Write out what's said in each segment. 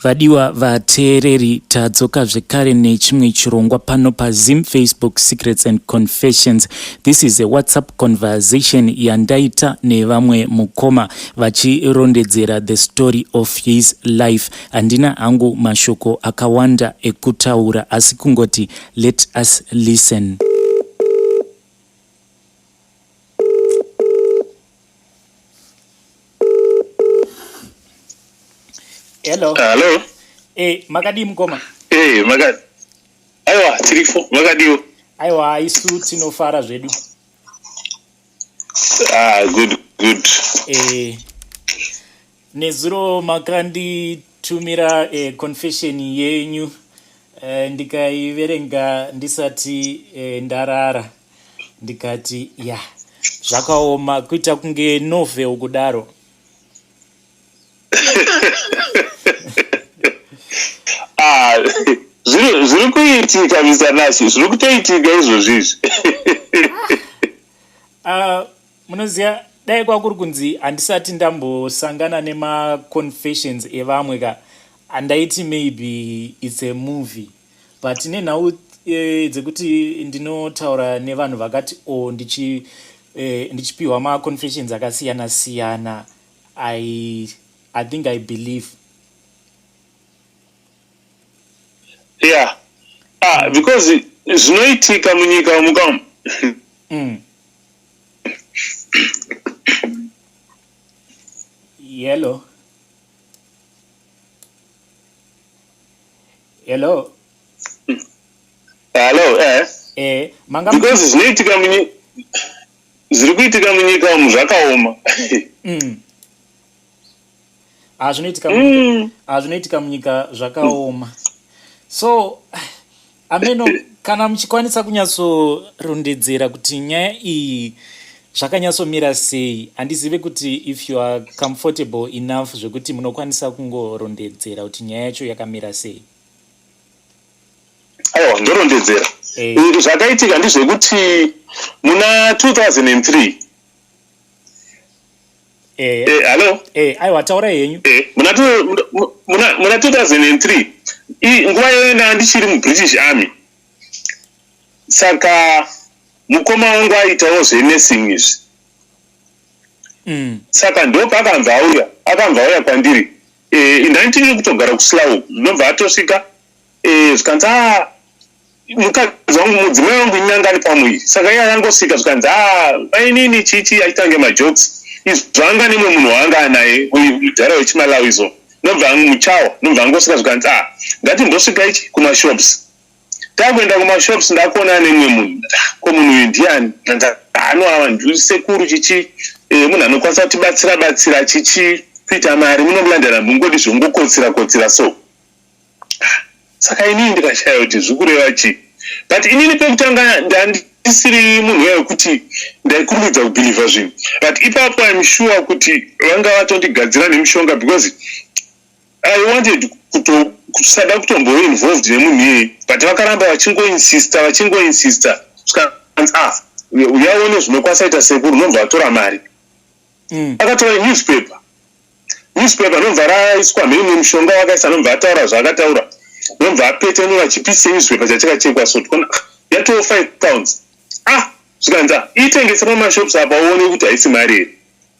Vadiwa vateereri, tadzoka zvekare nechimwe chirongwa pano paZim Facebook Secrets and Confessions. This is a WhatsApp conversation yandaita nevamwe mukoma vachirondedzera the story of his life. Handina hangu mashoko akawanda ekutaura asi kungoti let us listen. Hello. Hello. Eh, makadii mukoma? Eh, makadii. Aiwa, tiripo. Makadiwo. Aiwa, isu tinofara zvedu. Ah, good, good. Eh. Nezuro makanditumira eh, confession yenyu eh, ndikaiverenga ndisati eh, ndarara ndikati ya yeah, zvakaoma kuita kunge novel kudaro. Ah, zviri kuitika Mr. Nash, zviri kutoitika izvozvi izvi. Ah, munoziva dai kwakuri kunzi handisati ndambosangana nemaconfessions evamwe ka andaiti maybe it's a movie but nenhau e, dzekuti ndinotaura nevanhu vakati o oh, ndichi e, ndichipiwa maconfessions akasiyana siyana I think I believe. Yeah. Ah, because zvinoitika munyika umu ka. Hello. Hello. Hello, eh. Eh, manga Because zvinoitika munyika zviri kuitika munyika umu zvakaoma. Ah, zvinoitika munyika. Ah, zvinoitika munyika zvakaoma. So, ameno kana muchikwanisa kunyatsorondedzera kuti nyaya iyi zvakanyatsomira sei handizive kuti if you are comfortable enough zvekuti munokwanisa kungorondedzera kuti nyaya yacho yakamira sei. Aiwa, ndorondedzera. Zvakaitika ndezvekuti muna 2003 Hello? Aiwa, taurai henyu. Muna 2003 nguva iyoyo ndanga ndichiri muBritish Army. Saka mukoma wangu aitawo zvenursing izvi. Saka ndopaakabva auya, akabva auya kwandiri. Ndanga kutogara kuSlough, ndobva atosvika zvikanzi ah, mukadzi wangu mudzimai wangu ini anga ari pamuviri. Saka iye akangosvika zvikanzi ah, mainini chichi achitange majokes. Izvo anga nemwe munhu waanga anaye mudhara wechiMalawi so. Ndobva muchawa, ndobva angosvika zvikanzi ah, ngatimbosvika ichi kumashops. Takuenda kumashops ndakuona nemwe munhu. Ko munhu uyu ndiani? Anoava ndisekuru chichi munhu anokwanisa kutibatsira batsira chichi kuita mari muno muLondon mungodi zvongokotsira kotsira so. Saka inini ndikashaya kuti zvikureva chii. But inini pekutanga ndandisiri munhu uya wekuti ndaikurumidza kubhilivha zvinhu. But ipapo I'm sure kuti vanga vatondigadzira nemishonga because I wanted kusada kutombove involved nemunhu iyeye. But vakaramba vachingoinsista vachingoinsista. Zvikanzi ah, uyaone zvinokwanisa kuita sekuru unobva vatora mari. Akatora newspaper. Newspaper ndobva raiswa mhene mishonga wakaisa ndobva ataura zvaakataura ndobva apetenura chipisi chenewspaper chachakachekwa so tikaona yatoo 5 pounds. Ah, zvikanzi itengese pamashops apa uone kuti haisi mari here.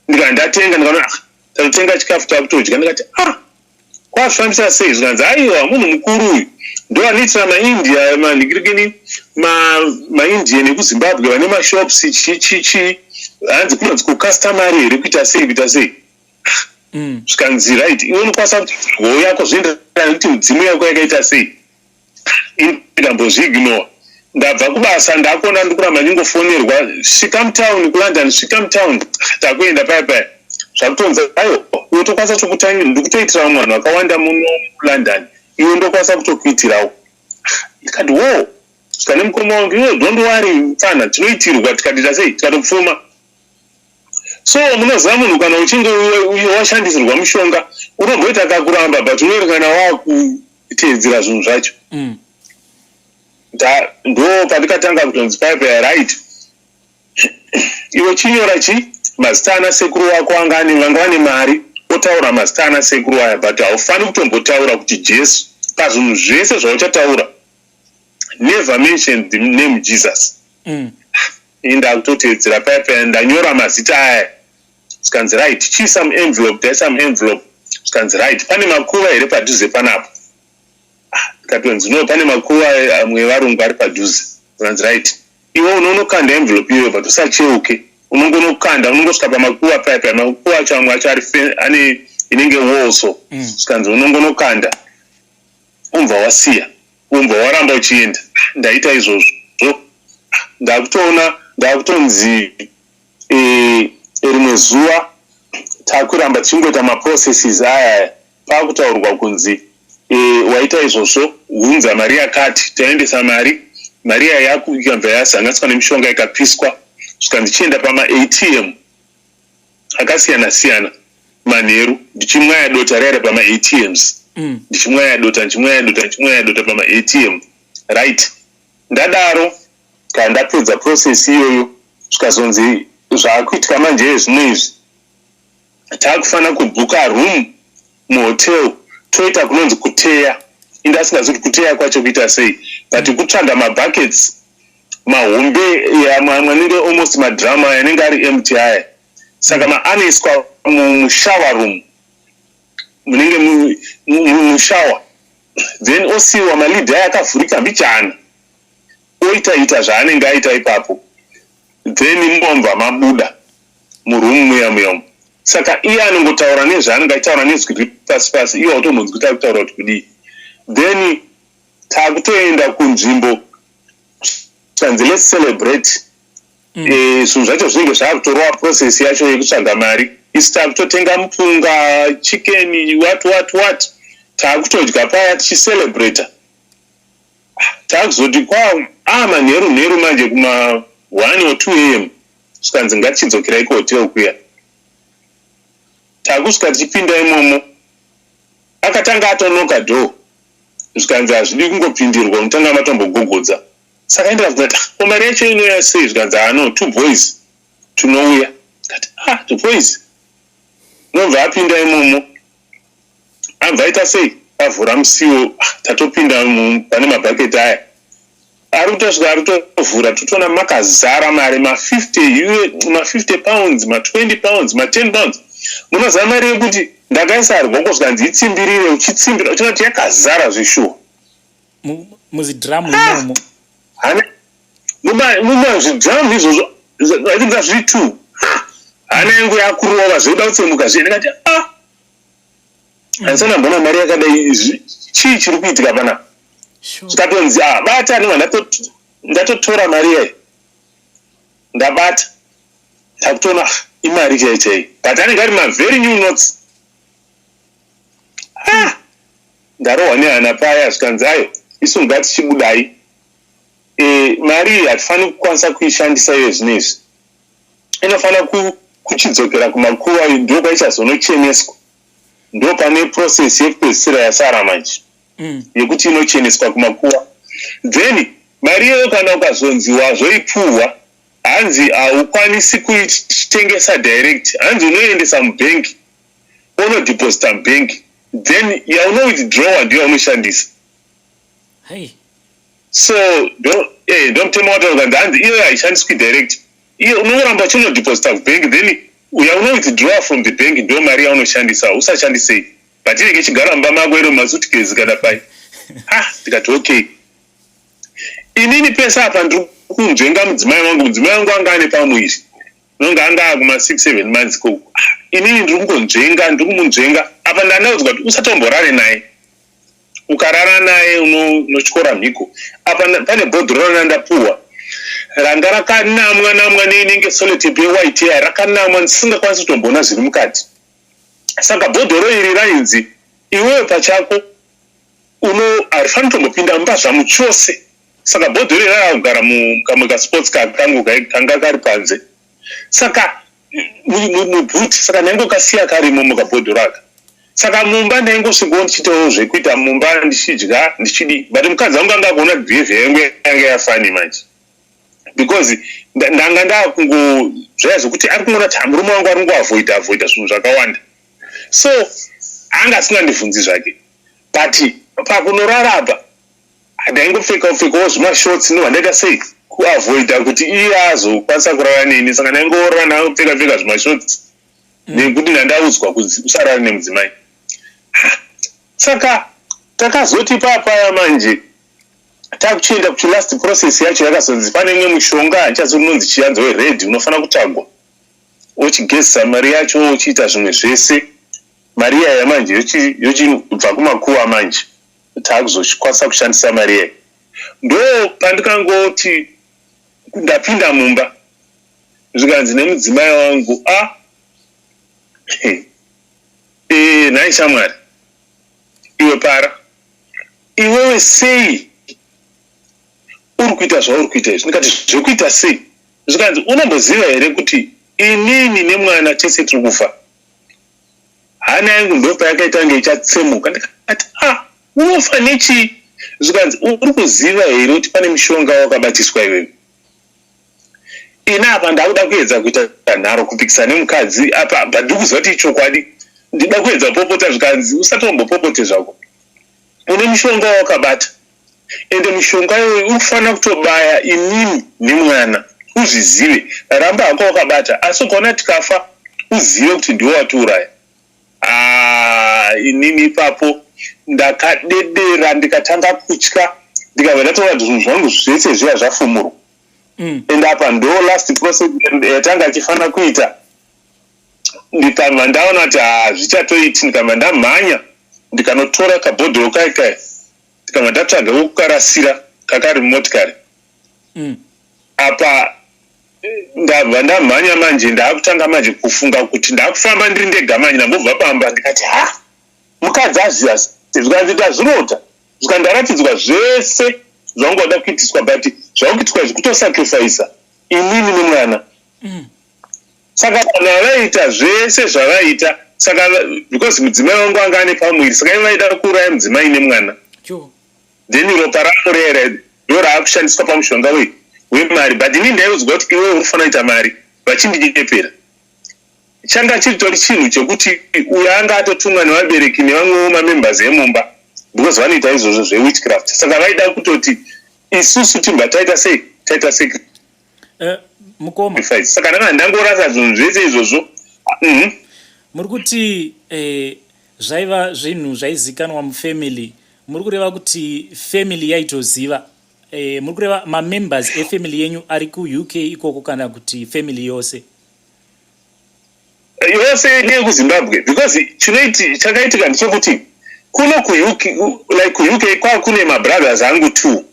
Ndikati ndatenga ndikaona ah, tatotenga chikafu takutodya ndikati ah, kwazvifambisa sei zvikanzi aiwa munhu mukuru uyu ndo anoitira maIndia manhikirikini maIndian ekuZimbabwe vane mashops chi chi chi hanzi kunonzi kukasta mari here kuita sei kuita sei. Zvikanzi right iwe unokwanisa kuti hoo yako zvoenderana nekuti mudzimu yako yakaita sei. Ini ndikambozviignore. Ndabva kubasa ndakuona ndikuramba ndingofonerwa svika mutown kuLondon svika mutown takuenda paya paya zvakutonzi aiwa iwe tokwanisa tokutangira ndikutoitira vamwe vanhu vakawanda muno muLondon iwe ndokwanisa kutokuitirawo. Ndikati wo svika nemukoma wangu iwe don't worry mfana tinoitirwa tikatoita sei tikatopfuma. So munoziva munhu kana uchinge washandisirwa mushonga unomboita kakuramba but unoerekana wakuteedzera zvinhu zvacho. Ndo pandikatanga kutonzi paya paya right iwe chinyora chi mazita ana sekuru wako anga ane vanga vane mari Otaura mazita ana sekuru aya, but haufani kutombotaura kuti Jesu. Pazvinhu zvese zvauchataura, never mention the name Jesus. Ndakutoteedzera paya paya, ndanyora mazita aya. Zvikanzi, "Right, chiisa muenvelope." Taisa muenvelope. Zvikanzi, "Right, pane makuva here padhuze panapo?" Ah, ndikatonzi, "No, pane makuva amwe evarungu ari padhuze." Zvikanzi, "Right, iwe unonokanda envelope iyoyo, but usacheuke. Unongonokanda, unongosvika pamakuva paya paya." Makuva acho amwe acho ari ane inenge wall so. Zvikanzi, "Unongonokanda, umbva wasiya, umbva waramba uchienda." Ah, ndaita izvozvo. Ah, ndakutoona ndakutonzi rimwe zuva takuramba tichingoita maprocesses aya, paakutaurwa kunzi waita izvozvo, hunza mari yakati. Taendesa mari, mari iya ikabva yazanganiswa nemishonga, ikapiswa. Svika ndichienda pamaATM akasiyana siyana manheru, ndichimwaya dota raira pamaATMs. Ndichimwaya dota, ndichimwaya dota, ndichimwaya dota pamaATM. Right, ndadaro, kana ndapedza process iyoyo, zvikazonzi zvaakuitika manje zvino izvi, taakufanira kubhuka room muhotel, toita kunonzi kuteya. Indasingazi kuti kuteya kwacho kuita sei, but kutsvaga mabuckets mahombe, amwe anenge almost madrum, anenge ari empty aya. Saka maanoiswa mushower room, munenge mushower, then osiyiwa malid aya akavhurika mbichana, oita ita zvaanenge aita ipapo, then mobva mabuda muroom muya muya. Saka iye anongotaura nezvaanenge achitaura nezwi riri pasi pasi, iye hautombonzwi kuti ari kutaura kuti kudii. Then taakutoenda kunzvimbo, zvanzi, "Let's celebrate." Zvinhu zvacho zvinenge zvaakutorwa, process yacho yekutsvaga mari. Isu taakutotenga mupunga, chicken, what what what, taakutodya paya tichicelebrata. Taakuzoti kwa manheru nheru manje, kuma 1 or 2 a.m., zvikanzi, "Ngatichidzokerai kuhotel kuya." Taakusvika, tichipinda imomo, akatanga atonoka door. Zvikanzi, "Hazvidi kungopindirwa, unotanga matombogogodza." Saka ndikabvunza kuti, "Ko mari yacho inouya sei?" Zvikanzi, "Ano two boys tunouya." Kati, "Ah, two boys." Nobva apinda imomo, abva aita sei, avhura musiwo. Ah, tatopinda pane mabhaketi aya, ari kutosvika, ari kutovhura, totoona makazara mari, ma50, ma50 pounds, ma20 pounds, ma10 pounds. Munoziva mari yekuti ndakaisa rwoko, zvikanzi, "Itsimbirire." Uchitsimbira, uchiona kuti yakazara zvishuwa. Muzidhiramu imomo? Mumazvidhiramu izvozvo, atinga zviri two. Hana yangu yakurova zvekuda kutsemuka zviye. Ndikati, "A, handisana mbona mari yakadai. Chii chiri kuitika panapa?" Zvikatonzi, "A, bata." Nema ndatotora mari yayo, ndabata, takutoona, "Ah, imari chai chai," but anenge ari mavery new notes. Ah, ndarohwa nehana paya. Zvikanzi, "Ayo, isu ngatichibudai. Mari iyi hatifaniri kukwanisa kuishandisa iyo zvino izvi, inofanira kuchidzokera kumakuva, ndo kwaichazonocheneswa. Ndo pane process yekupedzisira yasara manje yekuti inocheneswa kumakuva. Then mari iyoyo, kana ukazonzi wazoipuhwa, hanzi haukwanisi kuitengesa direct. Hanzi unoendesa mubhengi, unodeposita mubhengi, then yaunowithdrawa ndiyo yaunoshandisa." Hey. So ndo mutemo wataura. Hanzi iyoyo haishandiswi direct, iyo unoramba uchinodeposita kubhengi, then yaunowithdrawa from the bank ndo mari yaunoshandisa. Usashandisei, but inenge ichigara mumba mako iri mumasuitcase kana pai. Ah, ndikati, "Okay." Inini pese apa ndiri kunzvenga mudzimai wangu. Mudzimai wangu anga ane pamuviri, nonga anga akuma 6 7 months koko. Ah, inini ndiri kungonzvenga, ndiri kumunzvenga. Apa ndandaudzwa kuti usatomborare naye, ukarara naye unotyora mhiko. Apa pane bhodhoro randapuhwa, ranga rakanamwa namwa neinenge sellotape yewhite iya, rakanamwa ndisingakwanisi kutomboona zviri mukati. Saka bhodhoro iri rainzi, "Iwewe pachako uno harifaniri kutombopinda mumba zvamu chose." Saka bhodhoro iri rakagara mukamwe kasports car kangu kanga kari panze, saka muboot. Saka ndaingokasiya karimo mukabhodhoro aka. Saka mumba ndaingosvikawo ndichiitawo zvekuita mumba, ndichidya, ndichidii, but mukadzi wangu anga akuona kuti behavior yangu yanga yafunny manje, because ndanga ndakungo zvaya zvokuti ari kungoona kuti, "Ah, murume wangu ari kungoavoida avoida zvinhu zvakawanda." So anga asingandibvunzi zvake, but pakunorara apa ndaingopfeka pfekawo zvimashorts, ndobva ndaita sei, kuavoida kuti iye azokwanisa kurara neni. Saka ndaingorara ndakapfeka pfeka zvimashorts, nekuti ndandaudzwa kunzi usarara nemudzimai. Saka takazoti papaya manje takuchienda kuti last process yacho yakazonzi pane imwe mishonga, handichazi unonzi chiyanzo, wered, unofanira kutsvagwa, uchigezesa mari yacho, uchiita zvimwe zvese. Mari iyaya manje yochibva kumakuva. Manje taakuzokwanisa kushandisa mari iyaya. Ndo pandikangoti ndapinda mumba, zvikanzi nemudzimai wangu, "A nhai shamwari, iwe para iwewe, sei uri kuita zvauri kuita izvi?" Ndikati, "Zvekuita sei?" Zvikanzi, "Unomboziva here kuti inini nemwana tese tiri kufa?" Hana yangu ndopayakaita kunge ichatsemuka. Ndikati, "A, unofa nechii?" Zvikanzi, "Uri kuziva here kuti pane mushonga wakabatiswa iwewe?" Ini apa ndakuda kuedza kuita nharo, kupikisa nemukadzi apa, but ndikuziva kuti ichokwadi. Ndida kuedza kupopota. Zvikanzi, "Usatombopopote zvako, une mushonga wawakabata, ende mishonga iyoyo uri kufanira kutobaya inini nemwana. Uzvizive, ramba hako wakabata, asi ukaona tikafa, uzive kuti ndiwe watiuraya." Ah, inini ipapo ndakadedera, ndikatanga kutya, ndikabva ndatora zvinhu zvangu zvese zviya zvafumurwa. And apa ndo last process yatanga achifanira kuita. Ndikabva ndaona kuti hazvichatoiti, ndikabva ndamhanya, ndikanotora kabhodhoro kai kai, ndikabva ndatsvaga wekukarasira kakari mumotikari. Apa ndabva ndamhanya manje, ndaakutanga manje kufunga kuti ndaakufamba ndiri ndega manje, ndambobva pamba. Ndikati, "Ha, mukadzi aziva." Zvikanzi, "Ndazvirota." Zvikandaratidzwa zvese zvanga wada kuitiswa, but zvakuitiswa izvi kutosacrifica inini nemwana. Saka vanhu vaiita zvese zvavaita, saka because mudzimai wangu anga ane pamuviri, saka ivo vaida kuuraya mudzimai nemwana. Then ropa rako rera ndo raakushandiswa pamushonga wemari, but ini ndaiudzwa kuti iwe uri kufanira kuita mari, vachindinyepera. Changa chiritori chinhu chekuti uyo anga atotumwa nevabereki nevamwewo mamembers emumba, because vanoita izvozvo zvewitchcraft. Saka vaida kutoti isusu timbva taita sei, taita Mukoma. sacrifice. Saka ndanga ndangorasa zvinhu zvese izvozvo. Muri kuti zvaiva zvinhu zvaizikanwa mufamily. Muri kureva kuti family yaitoziva? Muri kureva mamembers efamily yenyu ari kuUK ikoko, kana kuti family yose? Yose neyekuZimbabwe, because chinoiti chakaitika ndechekuti kuno kuUK, like kuUK kwa kune mabrothers angu two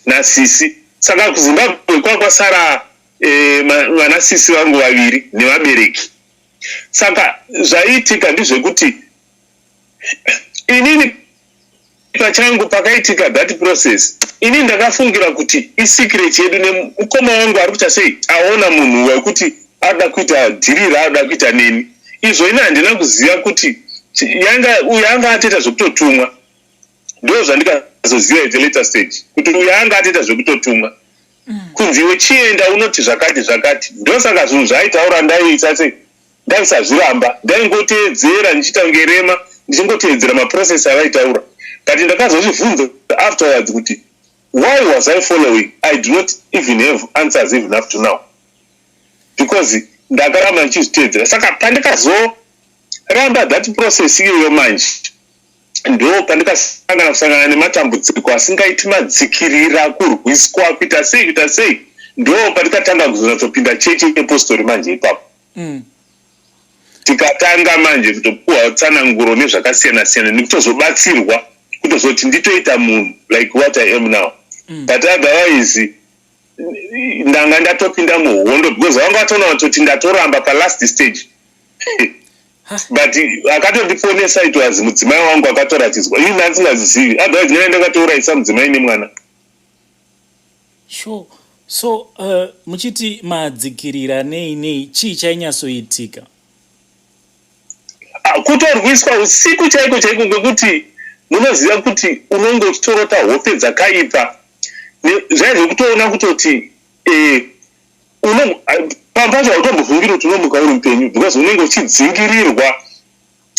nasisi. Saka kuZimbabwe kwakwasara vanasisi vangu vaviri nevabereki. Saka zvaiitika ndezvekuti inini pachangu pakaitika that process, ini ndakafungira kuti isecret yedu nemukoma wangu ari kuita sei, aona munhu wekuti arikuda kuita dhiri raarikuda kuita neni. Izvo ini handina kuziva kuti uyo anga atoita zvekutotumwa. Ndo zvandikazoziva at a later stage, kuti uyo anga atoita zvekutotumwa kunzi, "Iwe chienda unoti zvakati zvakati." Ndosaka zvinhu zvaaitaura ndaiita sei, ndaisazviramba, ndaingoteedzera ndichiita kunge rema, ndichingoteedzera maprocess avaitaura. But ndakazozvibvunza afterwards kuti why was I following? I do not even have answers even up to now, because ndakaramba ndichizviteedzera. Saka pandikazoramba that process iyoyo manje, ndo pandikasangana kusangana nematambudziko asingaiti, madzikirira, kurwiswa, kuita sei, kuita sei. Ndo pandikatanga kuzonyatsopinda chechi yepostori manje ipapo. Tikatanga manje kutopuhwa tsananguro nezvakasiyana siyana, nekutozobatsirwa kutozoti nditoita munhu like what I am now. But otherwise ndanga ndatopinda muhondo, because vanga vatoona kutoti ndatoramba palast stage. But akatondiponesa, it was mudzimai wangu akatoratidzwa. Ini ndandisingazizivi, otherwise ndinenge ndakatourayisa mudzimai nemwana. Sure. So muchiti madzikirira nei nei, chii chainyatsoitika? Ah, kutorwiswa usiku chaiko chaiko, kwekuti munoziva kuti unonge uchitorota hope dzakaipa, zvai zvekutoona kutoti pamwe pacho hautombofungiri kuti unomuka uri mupenyu, because unenge uchidzingirirwa.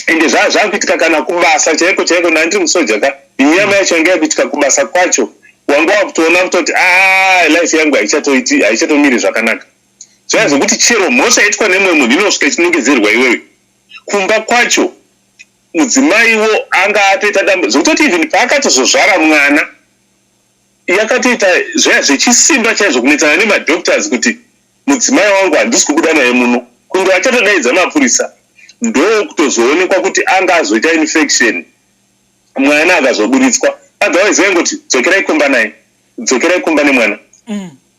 Ende zvaa zvakuitika kana kubasa chaiko chaiko. Ndandiri musoja ka. Nyama yacho yanga yakuitika kubasa kwacho, wanga wakutoona kutoti a, life yangu haichatoiti, haichatomiri zvakanaka. Zvaya zvekuti chero mhosva yaitwa nemumwe munhu inosvika ichinongedzerwa iwewe. Kumba kwacho mudzimaiwo anga atoita dambudziko zvekutoti even paakatozozvara mwana, yakatoita zvaya zvechisimba chaizvo kunetsana nemadoctors kuti mudzimai wangu handisi kubuda naye muno, kunge vachatodaidza mapurisa. Ndokutozoonekwa kuti anga azoita infection, mwana akazoburitswa. Otherwise vaingoti dzokerai kumba naye, dzokerai kumba nemwana.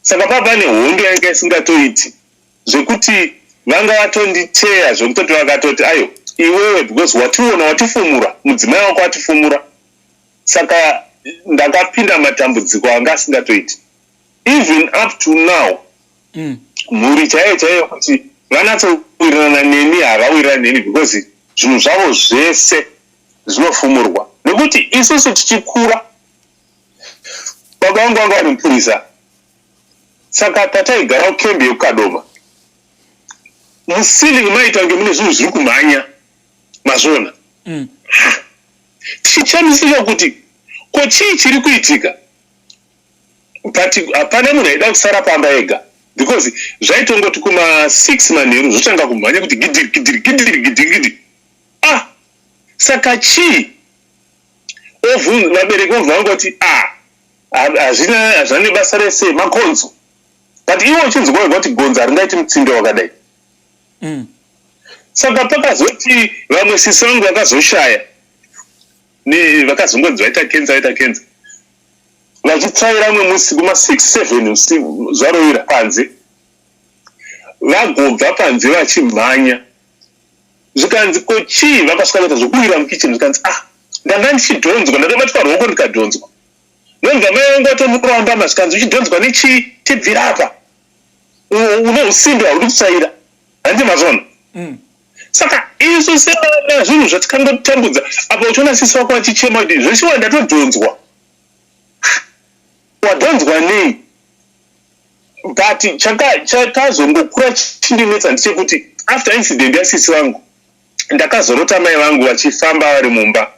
Saka papa nehondo yanga isingatoiti zvekuti vanga vatonditeya, zvekutoti vakatoti, "Ayo iwewe, because wationa watifumura, mudzimai wako watifumura." Saka ndakapinda matambudziko anga asingatoiti. Even up to now, mhuri chaiyo chaiyo kuti vanatsowirirana neni, havawirirani neni, because zvinhu zvavo zvese zvinofumurwa. Nekuti isusu tichikura, baba vangu vanga vari mupurisa. Saka pataigara kukembi yekuKadoma, muceiling maita kunge mune zvinhu zviri kumhanya, mazviona? Tichichamisika kuti ko chii chiri kuitika, but hapana munhu aida kusara pamba ega, because zvaitongoti kuma6 manheru zvotanga kumhanya kuti gidiri gidiri gidiri gidiri gidiri. Ah, saka chii? Vabereki vobva vangoti, "Ah, hazvina, hazvina nebasa rese, makonzo." But iwe uchinzwa wega kuti gonzo haringaiti mutsindo wakadai. Saka pakazoti vamwe sisi vangu vakazoshaya, vakazongonzi vaita kenza, vaita kenza, vachitsvaira mwe musi kuma6 7 zvarovira panze, vagobva panze vachimhanya. Zvikanzi, "Ko chii?" Vakasvika vaita zvokuwira mukicheni. Zvikanzi, "Ah, ndanga ndichidhonzwa, ndakabatwa ruoko ndikadhonzwa." Nonzwa mai vangu vatomuramba. Zvikanzi, "Uchidhonzwa nechii? Tibvira apa, une usimbe, haudi kutsvaira." Handi mazvona? Saka isu sevana, zvinhu zvatikangotambudza apa, uchiona sisi wako vachichema kuti zveshuwa ndatodhonzwa. Wadhonzwa nei? But chakazongokura chindinetsa ndechekuti after incident yasisi vangu, ndakazorota mai vangu vachifamba vari mumba.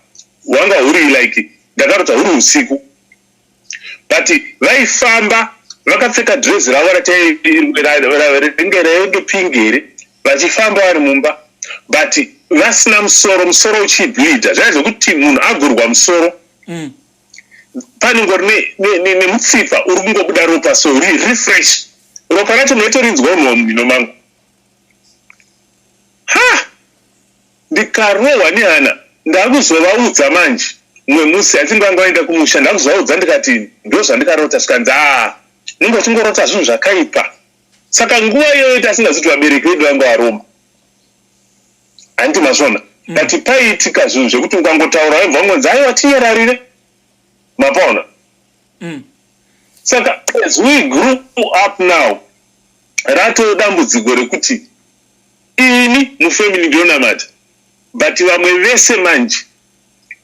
Hwanga huri like, ndakarota huri usiku, but vaifamba vakapfeka dhirezi ravo ringe rainge pink here, vachifamba vari mumba, but vasina musoro, musoro uchibleeda, zvaiva zvekuti munhu agurwa musoro. Panongori nemutsipa uri kungobuda ropa, so refresh ropa racho munotorinzwa unhuwa mumhino mangu. Ha, ndikarohwa nehana. Ndakuzovaudza manje mumwe musi, I think vanga vaenda kumusha. Ndakuzovaudza ndikati ndo zvandikarota. Zvikanzi, "Aa, unenge uchingorota zvinhu zvakaipa." Saka nguva iyoyo tasingazoti vabereki vedu vanga varomba, handiti mazvona? But paiitika zvinhu zvekuti ukangotaura waibva wangonzi, "Aiwa, tinyararire." Mapaona? Saka as we grew up now, ratoo dambudziko rekuti ini mufamily ndinonamata, but vamwe vese manje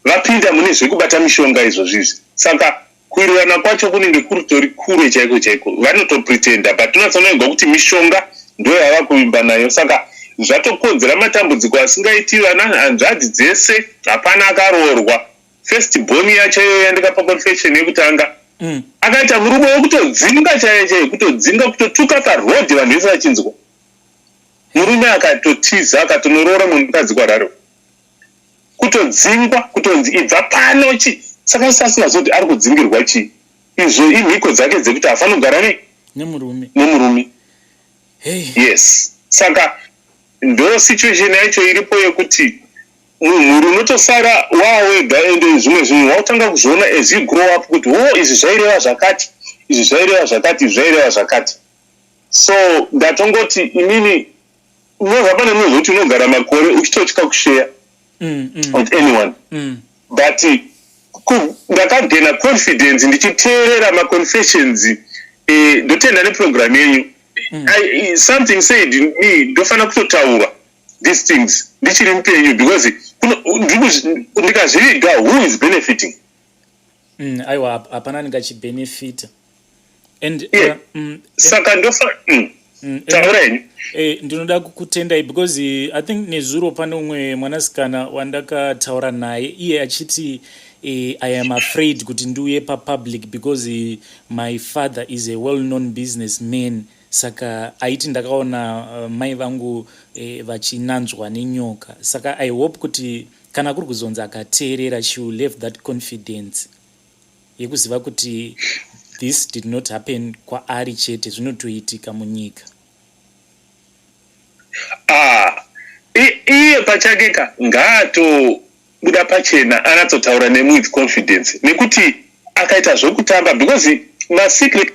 vapinda mune zvekubata mishonga izvozvizvi. Saka kuwirirana kwacho kunenge kuritori kure chaiko chaiko. Vanotopretenda, but unatsonoigwa kuti mishonga ndo yava kuvimba nayo. Saka zvatokonzera matambudziko asingaiti. Vana hanzvadzi dzese hapana akaroorwa. First born yacho iyoyo yandikapa confession yekutanga, akaita murume wekutodzinga chaiyo chaiyo, kutodzinga, kutotuka parodhi vanhu vese vachinzwa. Murume akatotiza, akatonoroora mumukadzi kwararo, kutodzingwa, kutonzi ibva pano chi. Saka isi asingazoti ari kudzingirwa chii, izvo imhiko dzake dzekuti hafanira kugara nei? Nemurume. Nemurume. Yes, saka ndo situation yacho iripo yekuti mumhuri unotosara wawega. Ende zvimwe zvinhu wautanga kuzviona as you grow up kuti, "O, izvi zvaireva zvakati, izvi zvaireva zvakati, izvi zvaireva zvakati." So ndatongoti inini, unobva pane mumwe zvekuti unogara makore uchitotya kushare with anyone. But ndakagaina confidence ndichiteerera maconfessions. Ndotenda neprogram yenyu. Something said me ndofanira kutotaura these things ndichiri mupenyu, because ndikazviviga, who is benefiting? Aiwa, hapana ndingachibhenefita. And yeah. Saka ndofa. Taura henyu. Ndinoda kukutendai because I think nezuro pane umwe mwanasikana wandakataura naye, iye achiti I am afraid kuti ndiuye papublic because my father is a well known businessman. Saka aiti ndakaona mai vangu vachinanzwa nenyoka. Saka I hope kuti kana kuri kuzonzi akateerera, she will have that confidence yekuziva kuti this did not happen kwaari chete, zvinotoitika munyika. Ah, iye pachake ka ngaatobuda pachena, anatsotaura nemu with confidence, nekuti akaita zvokutamba, because masecret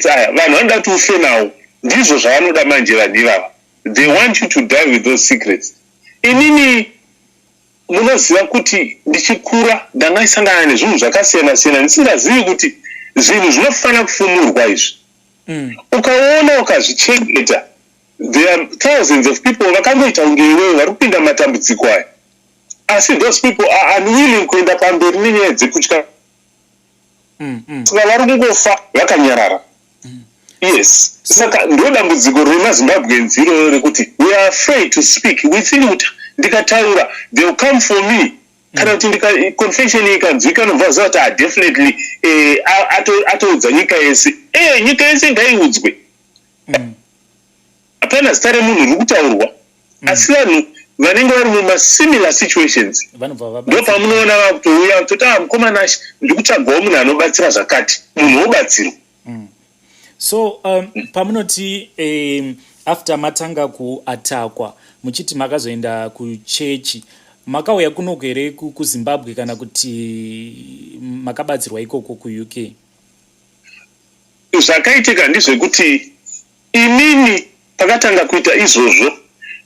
aya vanhu vanoda kuti ufe nawo. Ndizvo zvavanoda manje vanhu ivava. They want you to die with those secrets. Inini munoziva kuti ndichikura ndangaisangana nezvinhu zvakasiyana siyana, ndisingazivi kuti zvinhu zvinofanira kufumurwa izvi. Ukaona ukazvichengeta, there are thousands of people vakangoita kunge iwewe vari kupinda matambudziko aya, asi those people are unwilling kuenda pamberi nenyaya dzekutya. Saka vari kungofa vakanyarara. Yes, saka ndo dambudziko remaZimbabweans iroro rekuti we are afraid to speak. We think kuti ndikataura, they will come for me, kana kuti confession ikanzwika, nobva ziva kuti, ah, definitely atoudza nyika yese. Nyika yese ngaiudzwe. Hapana zita remunhu riri kutaurwa, asi vanhu vanenge vari mumasimilar situations vanobva ndo vabatsira. Pamunoona vakutouya kutoti, ah, mukomana, ndiri kutsvagawo munhu anobatsira zvakati, munhu wobatsirwa. So pamunoti after matanga kuattackwa, muchiti makazoenda kuchechi, makauya kunoko here kuZimbabwe kana kuti makabatsirwa ikoko kuUK? Zvakaitika ndezvekuti inini pakatanga kuita izvozvo,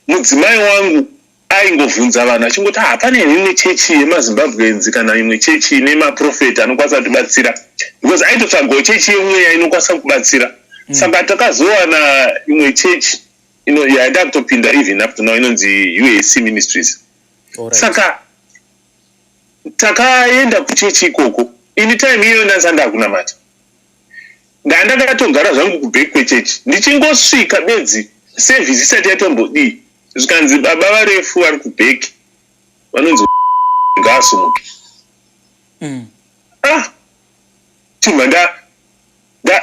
mudzimai wangu aingovhunza vanhu achingoti, ah, pane here imwe chechi yemaZimbabweans kana imwe chechi ine maprofeti anokwanisa kutibatsira? Because aitotsvagawo chechi yemweya inokwanisa kubatsira. Saka takazowana imwe chechi yaida kutopinda even up to now, inonzi UAC Ministries. Saka takaenda kuchechi ikoko. Ini time iyoyo ndandisati ndakunamata, ndandakatogara zvangu kuback kwechechi. Ndichingosvika bedzi, service isati yatombodii, zvikanzi baba varefu vari kuback vanonzi ngaasumuke. Ah, chibva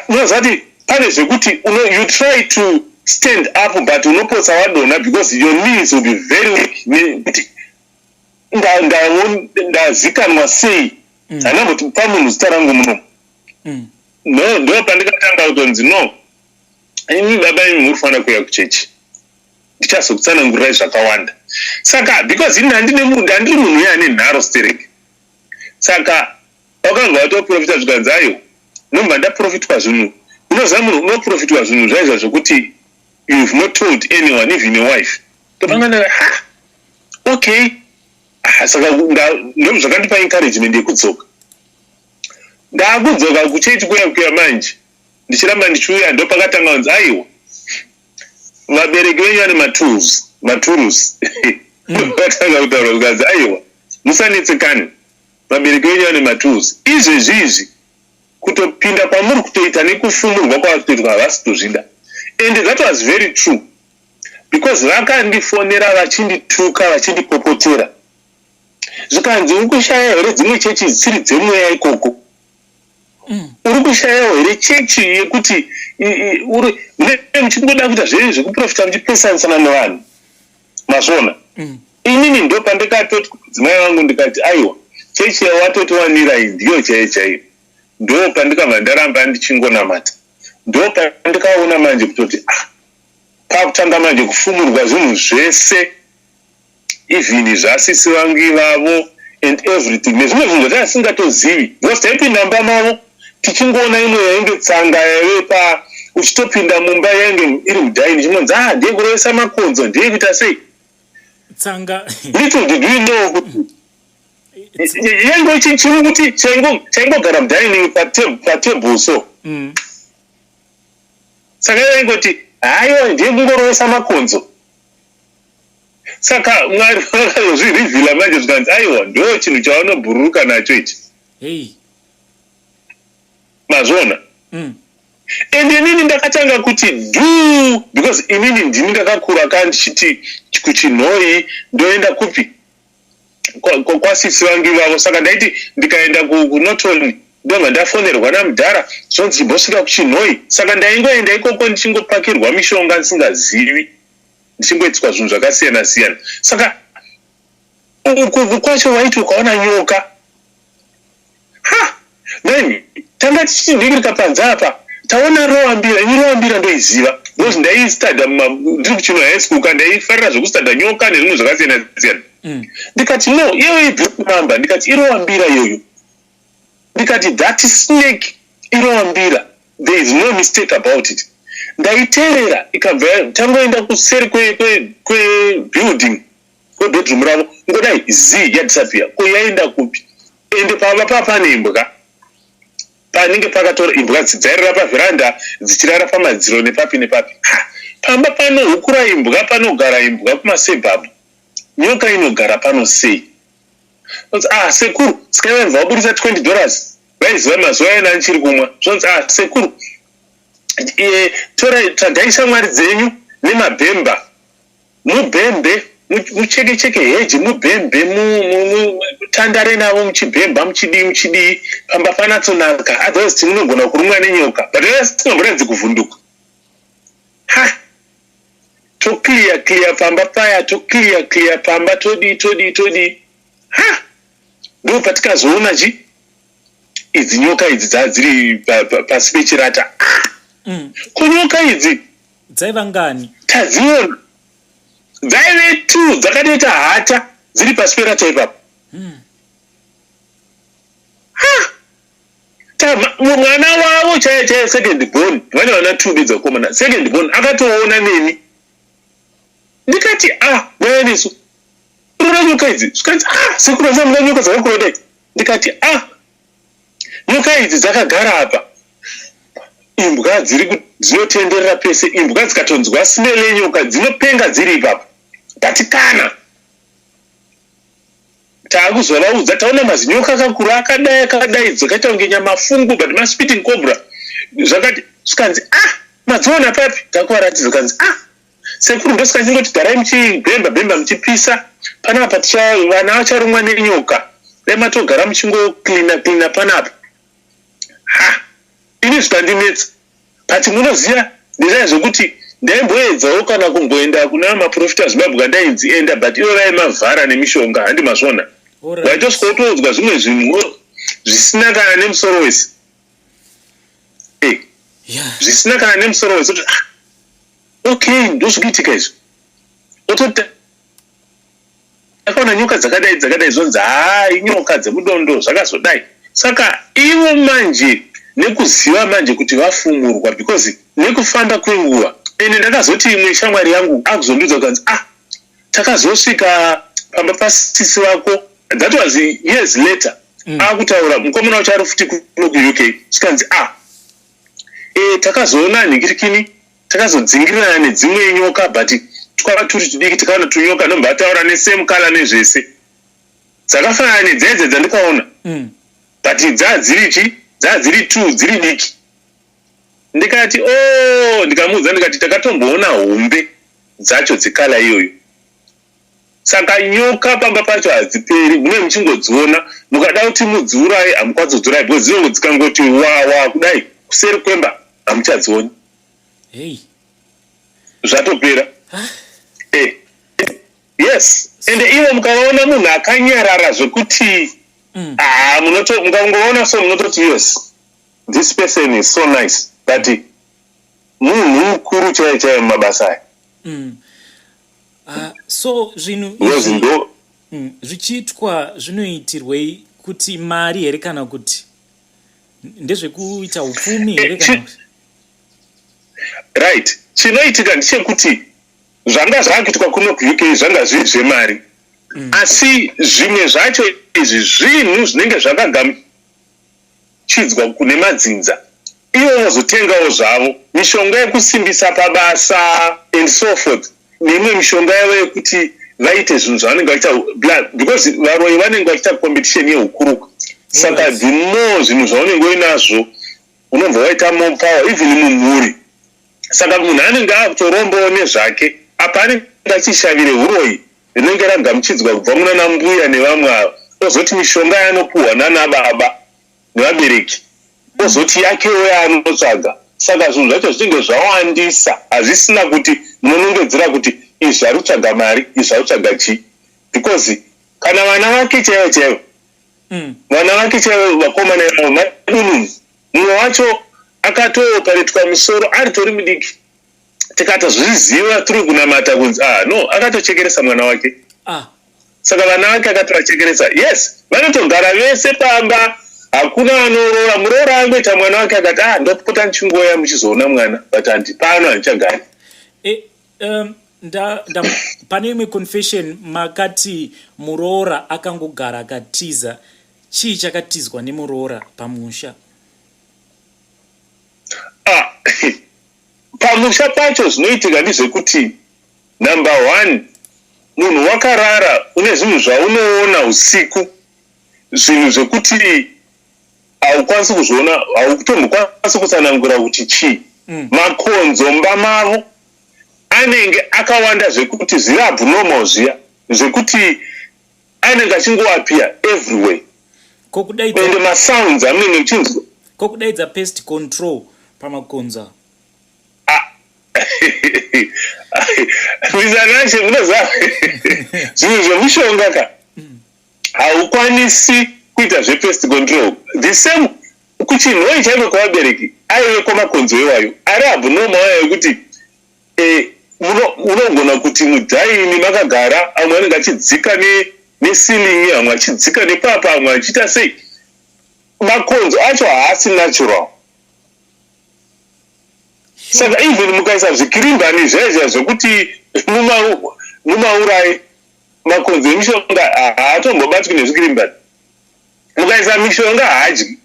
unoziva kuti pane zvekuti you try to stand up but unopotsa wadonha because your knees will be very weak, nekuti ndazikanwa sei? Handamboti pamunhu zita rangu munomu. No, ndo pandikatanga kutonzi, no, imi baba, imi muri kufanira kuuya kuchechi, ndichazokutsanangurirai zvakawanda. Saka because ini handiri munhu uye ane nharo stereki, saka wakanga watoprofita, zvikanzi aiwa, nobva ndaprofitwa zvinhu. Unoziva munhu unoprofitwa zvinhu zvaizva zvokuti you've not told anyone, even your wife. Topanga ndati, ha, okay. Ah, saka ndo zvakandipa encouragement yekudzoka. Ndaakudzoka kuchechi kuya kuya manje, ndichiramba ndichiuya, ndo pakatanga kunzi, aiwa, vabereki venyu vane matools, maturusi. Vatanga kutaura, zvikanzi, aiwa, musanetsekani, vabereki venyu vane matools. Izvezvi izvi kutopinda kwamuri kutoita nekufumurwa kwavari kutoitwa, havasi kutozvida. And that was very true, because vakandifonera vachindituka, vachindipopotera, zvikanzi, uri kushaya here dzimwe chechi dzisiri dzemweya ikoko? Uri kushayawo here chechi yekuti uri muchingoda kuita zvei zvekuprofita, muchipesanisana nevanhu? Mazviona? Inini ndo pandikatoti mudzimai vangu, ndikati, aiwa, chechi yawatotiwanira iyi ndiyo chaiyo chaiyo. Ndo pandikabva ndaramba ndichingonamata. Ndo pandikaona manje kutoti, ah, pakutanga manje kufumurwa zvinhu zvese, even zvasisi vangu ivavo and everything, nezvimwe zvinhu zvatasingatozivi, because taipinda mumba mavo tichingoona imwe yainge tsanga yaive pa uchitopinda mumba, yainge iri mudining, chingonzi, ah, ndiye kurovesa makonzo, ndiye kuita sei. Tsanga? Little did we know kuti yainge chiri kuti chaingogara mudining patable so. Saka yaingoti, haiwa, ndiye kungorovesa makonzo. Saka Mwari vakazozvireveala manje, zvikanzi, aiwa, ndo chinhu chavanobhururuka nacho ichi. Hei. Mazviona? And inini ndakatanga kuti dhu, because inini ndini ndakakura ka ndichiti kuChinhoi ndoenda kupi, kwasisi vangu ivavo. Saka ndaiti ndikaenda kuNorton, ndobva ndafonerwa namudhara, zvonzi chimbosvika kuChinhoi. Saka ndaingoenda ikoko ndichingopakirwa mishonga ndisingazivi, ndichingoitiswa zvinhu zvakasiyana siyana. Saka uku kwacho waiti ukaona nyoka, ha, then tanga tichindingirika panze apa, taona rowambira. Ini rowambira ndoiziva because ndaistadha ndiri kuChinhoi High School ka, ndaifarira zvekustadha nyoka nezvimwe zvakasiyana siyana. Ndikati, "No, iyoyo iblack mamba." Ndikati, "Irowambira iyoyo." Ndikati, "That snake irowambira, there is no mistake about it." Ndaiteerera, ikabva tangoenda kuseri kwebuilding, kwebedroom ravo, ngodai z yadisappear. Ko yaenda kupi? Ende pava pane imbwa, panenge pakatora imbwa dzairara pavheranda, dzichirara pamadziro nepapi nepapi. Ha, pamba panohukura imbwa, panogara imbwa kumasuburbs, nyoka inogara pano sei? Zvonzi, "Ah, sekuru." Saka vabudisa $20, vaiziva mazuva ayana ndichiri kumwa. Zvonzi, "Ah, sekuru, torai, tsvagai shamwari dzenyu nemabhemba, mubhembe, mucheke cheke heji, mubhembe, mutandare navo, muchibhemba, muchidii muchidii, pamba panatsonaka. Otherwise tinogona kurumwa nenyoka." But vasingamboratidzi kuvhunduka. Ha, toclear clear pamba paya, toclear clear pamba, todii todii todii. Ha, ndo patikazoona chi idzi nyoka idzi dzadziri pasi pechirata. Kunyoka idzi Dzaiva ngani? Tadziona, dzaive two, dzakatoita hata dziri pasi perata ipapo. Ha! Mwana wavo chaiye chaiye, second born, vane vana two bedzakomana, second born akatoona neni. Ndikati, "Ah, nyaya nesu unoda nyoka idzi?" Zvikanzi, "Ah, sekuru, asamuda nyoka dzakakura dai." Ndikati, "Ah, nyoka idzi dzakagara apa, imbwa dziri dzinotenderera pese, imbwa dzikatonzwa smell yenyoka dzinopenga dziri ipapo." But kana taakuzovaudza, taona mazinyoka akakura akadai akadai, dzakaita kunge nyamafungu, but maspitting cobra, zvakati. Zvikanzi, "Ah, madziona papi?" Takuvaratidza. Kanzi, "Ah, sekuru." Ndosika chingoti garai muchibhemba bhemba, muchipisa panapa, vana vacharumwa nenyoka, dai matogara muchingocleana cleana panapa. Ha, ini zvikandinetsa, but munoziva, ndezvai zvokuti ndaimboedzawo kana kumboenda kuna maprofita Zimbabwe andainzi enda, but ivo vaimavhara nemishonga, handi mazvona? Waitosvika utoudzwa zvimwe zvinhu zvisina kana nemusoro wese. Zvisina kana nemusoro wese, kuti, "Ah, okay, ndozvikuitika izvi." Ototi akaona nyoka dzakadai dzakadai, zvonzi, "Haa, inyoka dzemudondo," zvakazodai. Saka ivo manje nekuziva manje kuti vafumurwa, because nekufamba kwenguva, ende ndakazoti imwe shamwari yangu akuzondiudza, kukanzi, "Ah, takazosvika pamba pasisi vako." That was years later. Akutaura mukomana wacho ari futi kuno kuUK. Zvikanzi, "Ah, takazoona nhingirikini, takazodzingirirana nedzimwe nyoka, but twava turi tudiki, takaona tunyoka." Nobva ataura nesame colour nezvese, dzakafanana nedzedze dzandikaona, but dzaa dziri chi dzaa dziri two, dziri diki. Ndikati, "O." Oh, ndikamuudza ndikati, "Takatomboona hombe dzacho dzecolour iyoyo." Saka nyoka pamba pacho hadziperi, mune muchingodziona. Mukada kuti mudziuraye, hamukwanisi kudziuraya, because dzinongo dzikangoti wawa kudai kuseri kwemba, hamuchadzioni. Hey. Zvatopera. Yes, ende ivo mukavaona munhu akanyarara zvekuti, ah, mukangoona so munototi, "Yes, this person is so nice," but munhu mukuru chaiyo chaiyo mumabasa aya. So zvinhu Because izvi ndo zvichiitwa zvinoitirwei? Kuti mari here, kana kuti ndezvekuita upfumi here, kana kuti? Right, chinoitika ndechekuti zvanga zvaakuitwa kuno kuUK zvanga zviri zvemari, asi zvimwe zvacho izvi zvinhu zvinenge zvakagamuchidzwa kune madzinza, ivo vozotengawo zvavo mishonga yekusimbisa pabasa and so forth, neimwe mishonga yavo yekuti vaite zvinhu zvavanenge vachiita, because varoyi vanenge vachiita competition yeukuruka. Saka the more zvinhu zvaunenge uinazvo, Unobva waita more power even mumhuri. Saka munhu anenge akutorombawo nezvake. Apa anenge achishavire uroyi rinenge ragamuchidzwa kubva munana mbuya nevamwe ava, ozoti mishonga yaanopuhwa nana baba nevabereki, ozoti yakewo yaanotsvaga. Saka zvinhu zvacho zvinenge zvawandisa, hazvisina kuti munonongedzera kuti izvi ari kutsvaga mari, izvi ari kutsvaga chii, because kana vana vake chaivo chaivo, vana vake chaivo, vakomana ivavo madununu. Mumwe wacho akatooparetwa musoro ari tori mudiki, tikatozviziva through kunamata kunzi, ah no, akatochekeresa mwana wake. Saka vana vake akatovachekeresa. Yes, vanotogara vese pamba, hakuna anoroora. Muroora angoita mwana wake, akati, "Ah, ndopota ndichingoya muchizoona mwana, but handi pano handichagari." E, um, nda, nda, pane imwe confession makati muroora akangogara akatiza. Chii chakatizwa nemuroora pamusha? Ah, pamusha pacho zvinoitika ndezvekuti, number one, munhu wakarara, une zvinhu zvaunoona usiku, zvinhu zvekuti haukwanisi kuzviona, hautombokwanisi kutsanangura kuti chii. Makonzo mumba mavo anenge akawanda zvekuti zviri abnormal zviya, zvekuti anenge achingoappear everywhere. Ko kudaidza Ende masounds amunenge muchinzwa. Ko kudaidza pest control pamakonzo? Ah. Mizanashe, munoziva zvinhu zvemushonga ka, haukwanisi kuita zvepest control. The same kuchinhoi chaiko kwavabereki, aiveko makonzo iwayo ari abnormal ayo ekuti unogona kuti mudining makagara, amwe anenge achidzika neceiling, amwe achidzika nepapa, amwe achiita sei. Makonzo acho haasi natural. Saka even mukaisa zvikirimbani zvaizva zvekuti mumaurai, makonzo emishonga haatombobatwi nezvikirimbani. Mukaisa mishonga, haadyi.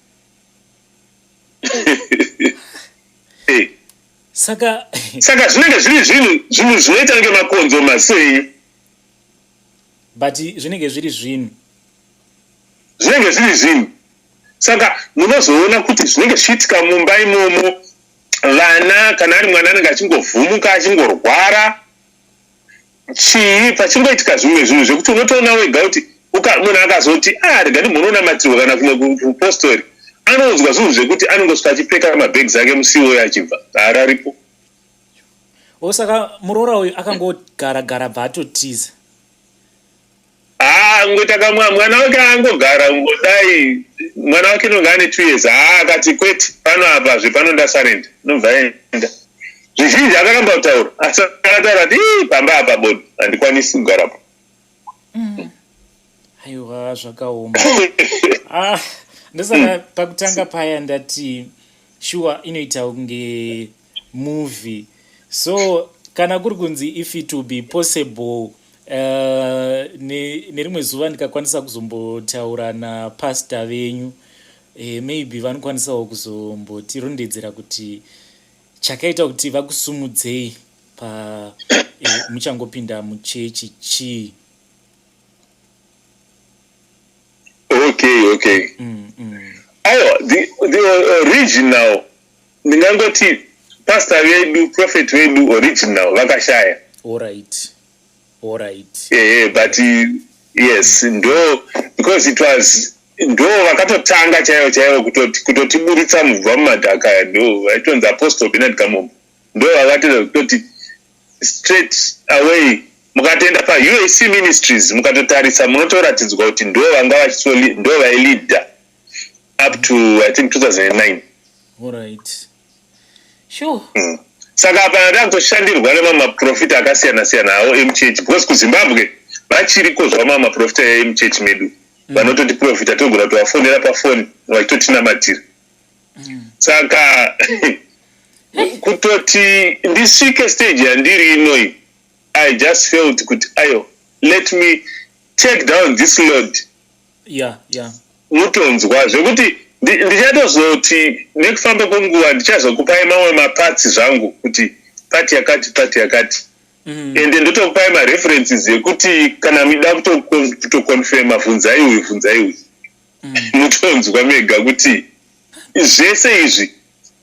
Saka Saka zvinenge zviri zvinhu zvinoita kunge makonzo maziso enyu. But zvinenge zviri zvinhu. Zvinenge zviri zvinhu. Saka munozoona kuti zvinenge zvichiitika mumba imomo, vana, kana ari mwana, anenge achingovhumuka, achingorwara chii, pachingoitika zvimwe zvinhu zvekuti unotoona wega kuti munhu akazoti, "Ah, rega ndimbonoonamatirwa," kana kumwe kupostori, anonzwa zvinhu zvekuti anongosvika achipfeka mabhegi ake musiwo, achibva haararipo. O, saka muroora uyu akangogara gara, bva atotiza? Haa, ngoita kamwa mwana wake angogara ngodai, mwana wake nonge ane 2 years. Haa, akati, "Kwete, pano apa zvepano ndasurrender." Nobva enda. Zvizhinji akaramba kutaura, asi akataura kuti, "Ii, pamba apa bodo, handikwanisi kugarapo." Aiwa, zvakaoma. Ah, ndosaka pakutanga paya ndati shuwa inoita kunge movie. So kana kuri kunzi, if it will be possible, nerimwe zuva ndikakwanisa kuzombotaura napastor venyu, maybe vanokwanisawo kuzombotirondedzera kuti chakaita kuti vakusumudzei pa muchangopinda muchechi chii. Okay. Aiwa, the original, ndingangoti pastor vedu, prophet vedu original vakashaya. Alright. Ehe, but yes, ndo because it was ndo vakatotanga chaivo chaivo kutotiburitsa mubva mumadhaka aya. Ndo vaitonzi Apostle Bernard Kamombo. Ndo vakatoita kutoti straight away. Mukatoenda paUAC Ministries, mukatotarisa, munotoratidzwa kuti ndo vanga vachitoli, ndo vaileada up to, I think, 2009. Alright, sure. Saka apa takutoshandirwa nemamaprofita akasiyana siyana avo emuchechi, because kuZimbabwe vachiriko zvavo mamaprofita emuchechi medu vanototiprofita, togona kutovafonera pafoni vachitotinamatira. Saka kutoti ndisvike stage yandiri inoi, I just felt kuti, ayo, let me take down this load. Mutonzwa zvekuti ndichatozoti nekufamba kwenguva ndichazokupai mamwe maparts zvangu, kuti part yakati, part yakati, ende ndotokupai mareferences ekuti kana muida kutoconfirma, bvunzai uyu, bvunzai uyu. Mutonzwa mega kuti zvese izvi.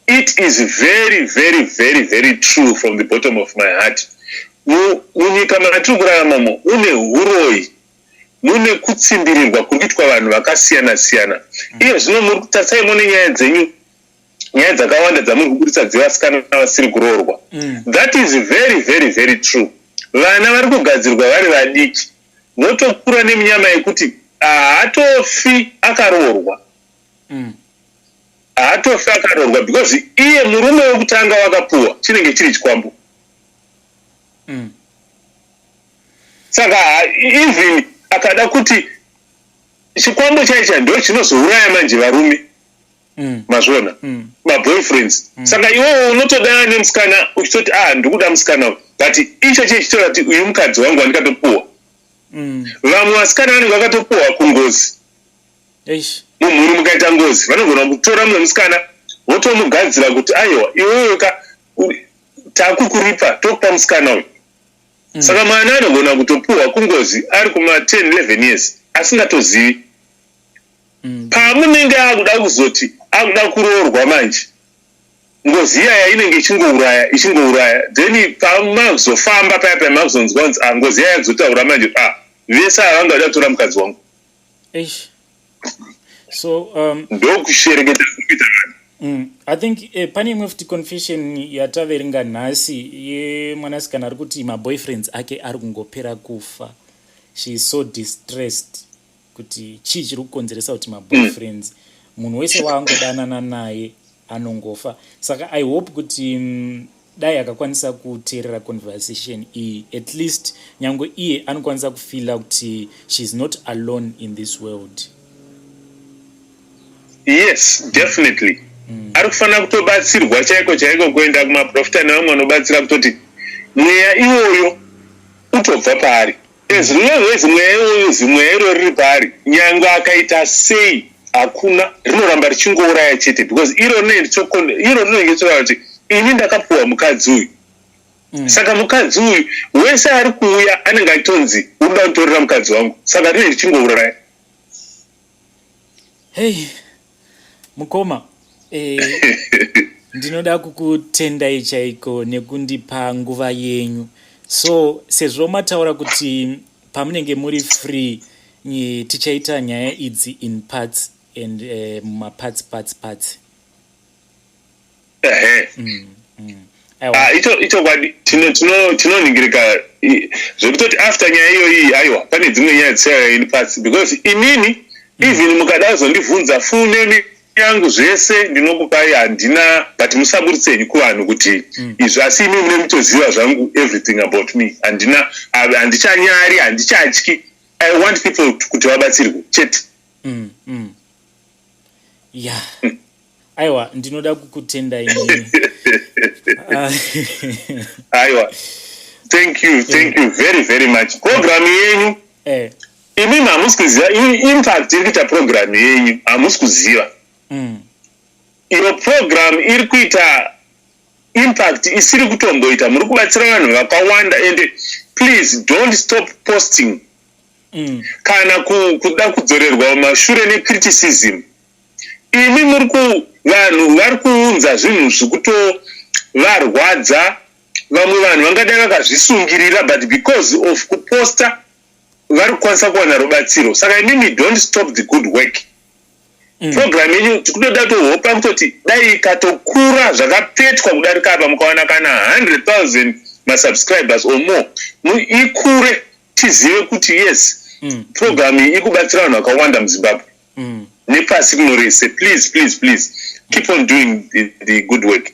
It is very, very, very, very true from the bottom of my heart. Munyika matiri kuraramamo une uroyi, mune kutsimbirirwa kuri kuitwa vanhu vakasiyana siyana. Iye zvino muri kutarisai mune nyaya dzenyu, nyaya dzakawanda dzamuri kuburitsa dzevasikana vasiri kuroorwa. That is very, very, very true. Vana vari kugadzirwa vari vadiki, votokura nemunyama yekuti haatofi akaroorwa. Haatofi akaroorwa because iye murume wekutanga wakapuwa chinenge chiri chikwambo. Saka even akada kuti chikwambo chaicha ndo chinozouraya manje varume. Mazviona? Maboyfriends. Saka iwewo unotodana nemusikana uchitoti, "Ah, ndikuda musikana uyu," but icho chichitora kuti uyu mukadzi wangu wandikatopuwa. Vamwe vasikana vanenge vakatopuwa kungozi. Mumhuri mukaita ngozi, vanogona kutora mumwe musikana votomugadzira kuti, "Aiwa, iwewe ka takukuripa, tokupa musikana uyu." Saka mwana anogona kutopuhwa kungozi ari kuma 10 11 years asingatozivi. Pamunenge akuda kuzoti akuda kuroorwa manje, ngozi iyaya inenge ichingouraya, ichingouraya. Then pamazofamba paya paya, makuzonzwa kunzi, "Ah, ngozi iyaya kuzotaura manje, ah, vese ava vangada kutora mukadzi wangu." Eish. So Ndokushereketa kuita vanhu. I think pane imwe futi confession yataverenga nhasi yemwanasikana ari kuti maboyfriends ake ari kungopera kufa. She is so distressed kuti chii chiri kukonzeresa kuti maboyfriends, munhu wese waangodanana naye anongofa. Saka I hope kuti dai akakwanisa kuteerera conversation iyi, at least nyange iye anokwanisa kufeela kuti she is not alone in this world. Yes, definitely. Ari kufanira kutobatsirwa chaiko chaiko, kuenda kumaprofita nevamwe vanobatsira, kutoti mweya iwoyo utobva paari. As long as mweya iwoyo, zimweya iro riri paari, nyange akaita sei, hakuna, rinoramba richingouraya chete, because iro rinenge richitaura kuti ini ndakapuwa mukadzi uyu. Saka mukadzi uyu wese ari kuuya anenge achitonzi urikuda kutorera mukadzi wangu, saka rinenge richingouraya. Hei, mukoma, ndinoda kukutendai chaiko nekundipa nguva yenyu. So sezvo mataura kuti pamunenge muri free, tichaita nyaya idzi in parts and mumaparts, parts, parts. Ehe. Aiwa. Ah, ichokwadi tinoningirika zvekutoti after nyaya iyoyi, aiwa, pane dzimwe nyaya dzisaya in parts, because inini even mukada kuzondibvunza full name yangu, zvese ndinokupai, handina, but musaburitsenyi kuvanhu kuti izvi. Asi imi mune mutoziva zvangu everything about me. Handina, handichanyari, handichatyi. I want people kuti vabatsirwe chete. Ya, aiwa, ndinoda kukutenda inini. Ah, Aiwa, thank you, thank you very, very much. Program yenyu, imimi hamusi kuziva impact iri kuita program yenyu, hamusi kuziva. Iyo program iri kuita impact isiri kutomboita. Muri kubatsira vanhu vakawanda, and please don't stop posting. Kana kuda kudzorerwa mashure necriticism, imi muri ku vanhu vari kuunza zvinhu zvikutovarwadza. Vamwe vanhu vangadai vakazvisungirira, but because of kuposta vari kukwanisa kuwana rubatsiro. Saka imimi don't stop the good work. Program yenyu tikutoda tohopa kutoti dai ikatokura zvakapetwa kudarika apa, mukawana kana 100,000 masubscribers or more, ikure, tizive kuti yes, program iyi ikubatsira vanhu vakawanda muZimbabwe nepasi rino rese. Please, please, please keep on doing the good work.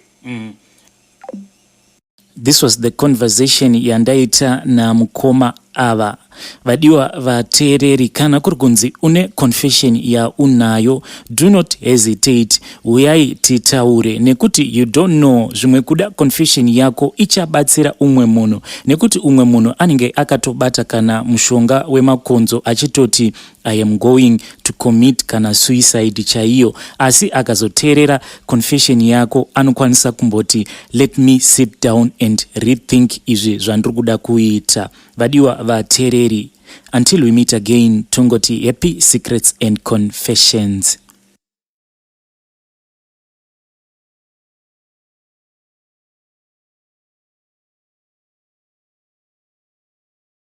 This was the conversation yandaita namukoma ava. Vadiwa vateereri, kana kuri kunzi une confession yaunayo, do not hesitate, uyai titaure, nekuti you don't know, zvimwe kuda confession yako ichabatsira umwe munhu, nekuti umwe munhu anenge akatobata kana mushonga wemakonzo achitoti, "I am going to commit kana suicide chaiyo," asi akazoteerera confession yako anokwanisa kumboti, "Let me sit down and rethink izvi zvandiri kuda kuita." Vadiwa vateereri, until we meet again, tongoti happy secrets and confessions.